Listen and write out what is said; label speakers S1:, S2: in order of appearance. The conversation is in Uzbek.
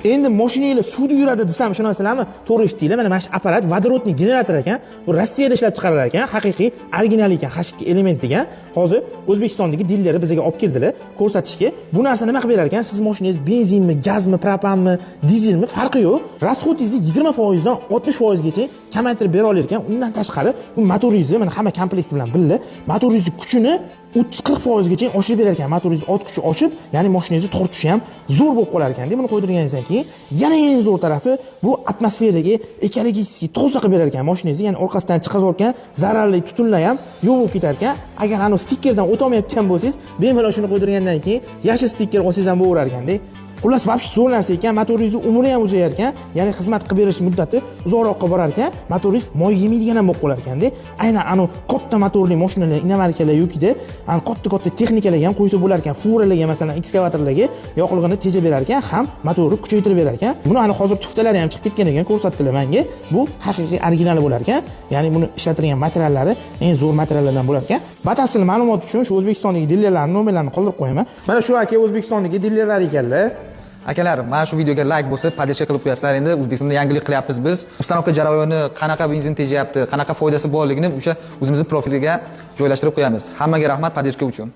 S1: Endi mashinanglar suvda yuradi desam, ishonasizlarmi? To'g'ri eshitdinglar. Mana shu apparat водородный generator ekan. Bu Rossiyada ishlab chiqarilar ekan, haqiqiy original ekan, H2 element degan. Hozir O'zbekistondagi dilleri bizga olib keldilar ko'rsatishga. Bu narsa nima qilib berar ekan? Siz mashinangiz benzinmi, gazmi, propanmi, dizelmi, farqi yo'q. Расход ingizni 20% dan 60% gacha kamaytirib bera olar ekan. Undan tashqari, bu motoringizni mana hamma komplekti bilan birga motoringizni kuchini 30-40% gacha oshirib berar ekan. Motoringiz ot kuchi oshib, ya'ni mashinangizni tortishi ham zo'r bo'lib qolar ekan. Buni qo'ydirganingizdan keyin yana eng zo'r tarafi, bu atmosferaga ekologически toza qilib berar ekan mashinangizni, ya'ni orqasidan chiqarayotgan zararli tutunlar ham yo'q bo'lib ketar ekan. Agar anavi stikerdan o'tolmayotgan bo'lsangiz, bemalol shuni qo'ydirgandan keyin yashil stiker olsangiz ham bo'laverar ekanda. Xullas, вообще zo'r narsa ekan, motoringizni umri ham uzayar ekan, ya'ni xizmat qilib berish muddati uzoqroqqa borar ekan, motoringiz moy yemaydigan ham bo'lib qolar ekanda. Aynan anavi katta motorli mashinalar, inomarkalar yokida ana katta-katta texnikalarga ham qo'ysa bo'lar ekan, furalarga, masalan, ekskavatorlarga yoqilg'ini tejab berar ekan, ham motorni kuchaytirib berar ekan. Buni ana hozir tuftalari ham chiqib ketgan ekan, ko'rsatdilar menga. Bu haqiqiy originali bo'lar ekan, ya'ni buni ishlatilgan materiallari eng zo'r materiallardan bo'lar ekan. Batafsil ma'lumot uchun shu O'zbekistondagi dilerlarning nomerlarini qoldirib qo'yaman. Mana shu aka O'zbekistondagi dilerlar ekanlar.
S2: Akalar, mana shu videoga layk bosib, поддержка qilib qo'yasizlar. Endi O'zbekistonda yangilik qilyapmiz biz. Установка jarayoni, qanaqa benzin tejayapti, qanaqa foydasi borligini o'sha o'zimizni profiliga joylashtirib qo'yamiz. Hammaga rahmat поддержка uchun.